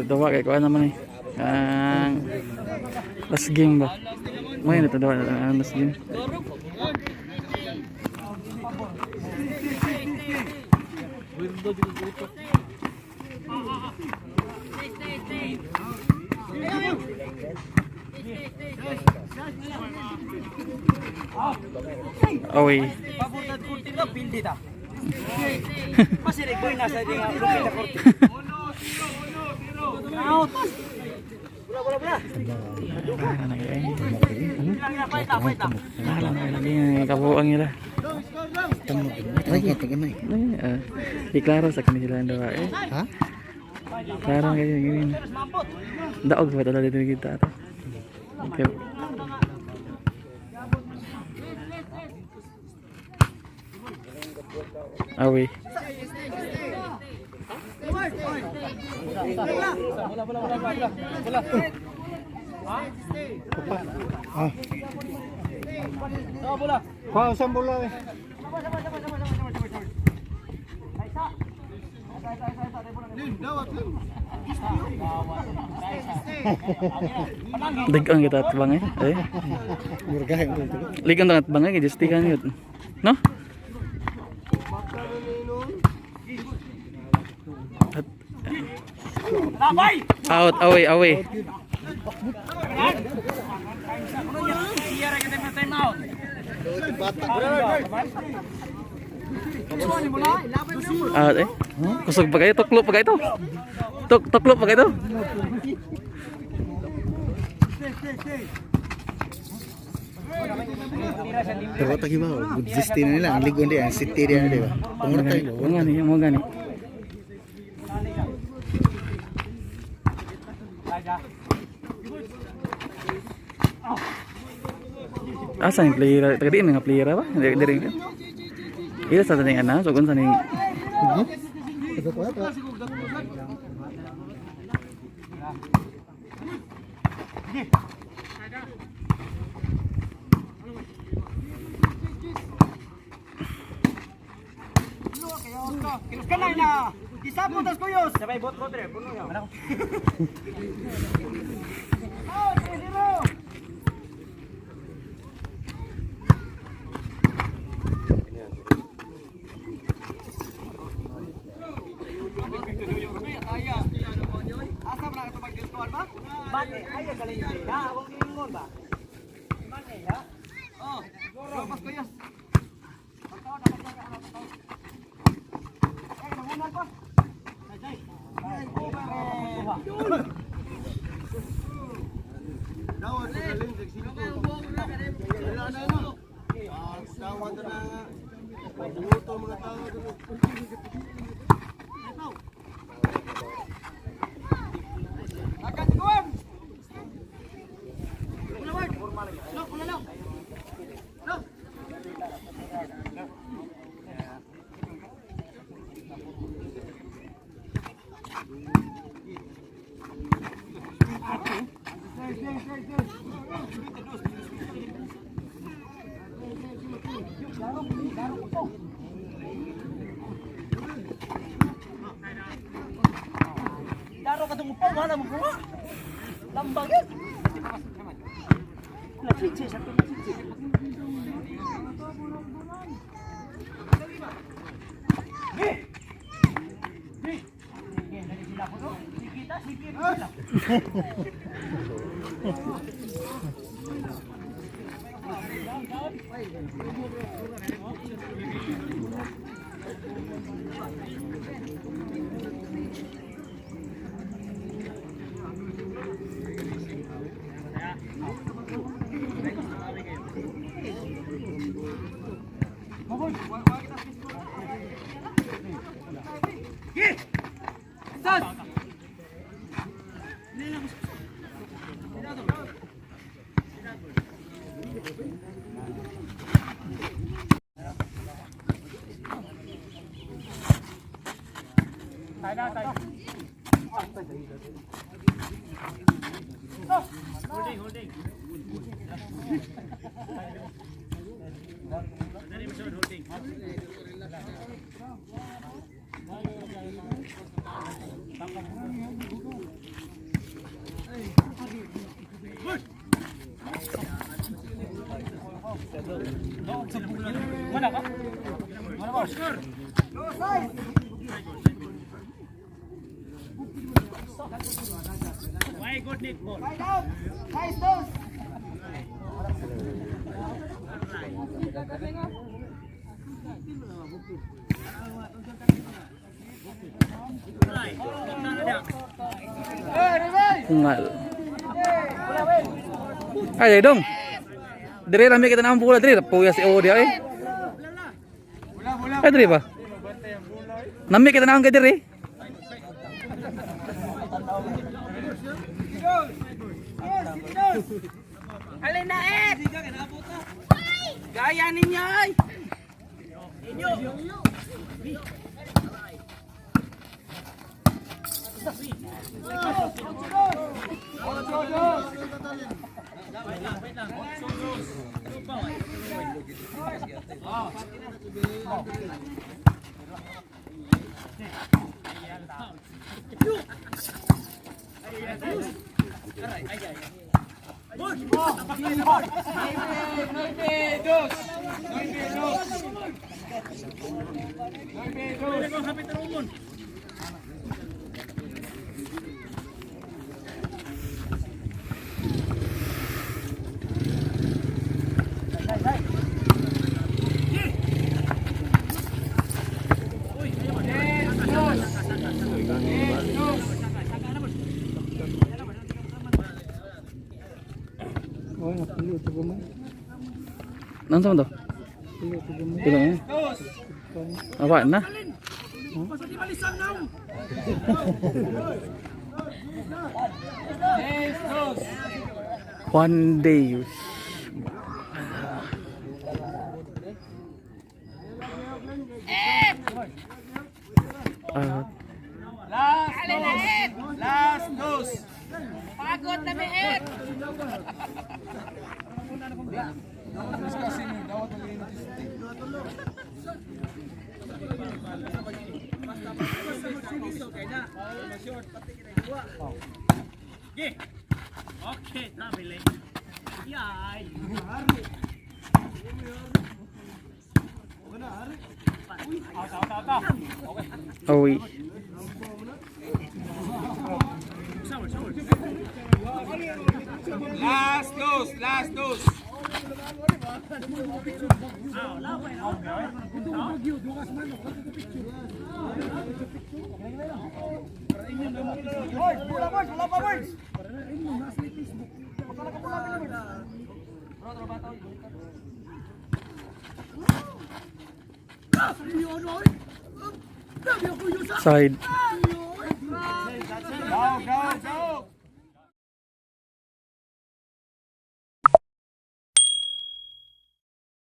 Dawa kay kuan naman eh. Ang last game ba? Mo yun ito dawa ang last game. Away. Pabor na kurti na, pildi ta. Masirig boy, nasa di nga, lupit na kurti. Out! Bola, bola, bola. Ah, na kayo. Ilang, paita, paita. Ah, lang lagi nga kabuang nila. Lagi tagamay. Eh, di klaro sa kanila ang dawa eh. Ha? Klaro kayo gawin. Mampot. Daog ba talaga dito kita ato? Okay. Awi. Bola, bola, bola, bola, bola. Ah. Sama bola. Kuha sa bola eh. Dagang kita at bang eh. Eh. Murgahe mo to. Ligang at bang eh gijustikan yun. No? At, Labay! out, away, away. Iya, kita may time out. Out eh. Kusog pa kayo, tuklo pa kayo to. Tuklo pa kayo to. Pero tagi ba? Good 60 na nila ang ligon di ang city di di ba? Pangurtay ba? Mga ni, mga gani. Asa yung player? Taga diin nga player ba? Diri diri. Ila sa taning ana, so kun sa ning Kilos ka na na. Isapot tas kuyos. Sabay bot bot re, puno ya. Out, 3-0. Asa ba na ito mag-discover ba? Bate, ay galing na. Akong giingon ba? Mane ya? Oh, lapas kuyos. Daro ka tungupong, wala mo kuha. Lambang yun. Nachichi, sa nachichi. Find out. Nice dos. Ungal. Ay, dong. Dire rami kita na ang bola dire. Puya si Odi ay. Ay, dire ba? Nami kita na ang dire. Alin na eh! Gaya ninyo ay! Nansa man to? Pila eh? Awa na. One day. Ah, Last dos! Pagod na mi eh! Awi. Last dos! Last dos! Side.